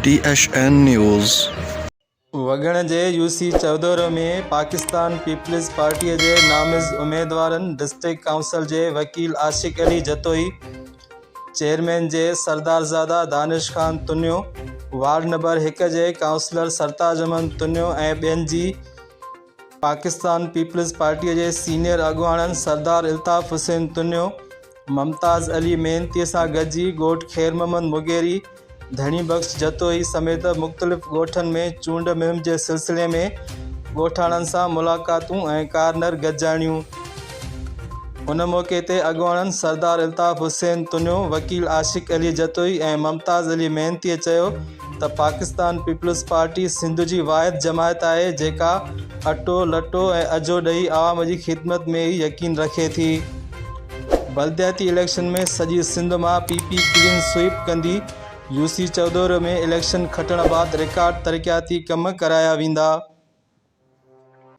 T H N news. Waggan جي U سي چودورو ۾ Pakistan peoples پارٽيء جي نامزد اميدوارن ڊسٽرڪٽ ڪائونسل جي وڪيل عاشق علي جتوئي، چيئرمين جي سردارزاده دانش خان تنيو، وارڊ نمبر هڪ جي ڪائونسلر سرتاج احمد تنيو ۽ ٻين جي پاڪستان پيپلز پارٽيء جي سينيئر اڳواڻن سردار الطاف حسين تنيو، ممتاز علي محنتي سان گڏجي ڳوٺ خير محمد مغيري، ڌڻي بخش جتوئي سميت مختلف ڳوٺن ۾ چونڊ مهم جي سلسلي ۾ ڳوٺاڻن سان ملاقاتون ۽ ڪارنر گڏجاڻيون. ان موقعي تي اڳواڻن سردار الطاف حسين تنيو، وڪيل عاشق علي جتوئي ۽ ممتاز علي محنتي چيو ته پاڪستان پيپلز پارٽي سنڌ جي واحد جماعت آهي جيڪا اٽو، لٽو ۽ اجهو ڏئي عوام جي خدمت ۾ ئي يقين رکي ٿي. بلدياتي اليڪشن ۾ سڄي سنڌ مان پي پي ڪلين سوئيپ ڪندي، يو سي چودورو ۾ اليڪشن کٽڻ بعد رڪارڊ ترقياتي ڪم ڪرايا ويندا.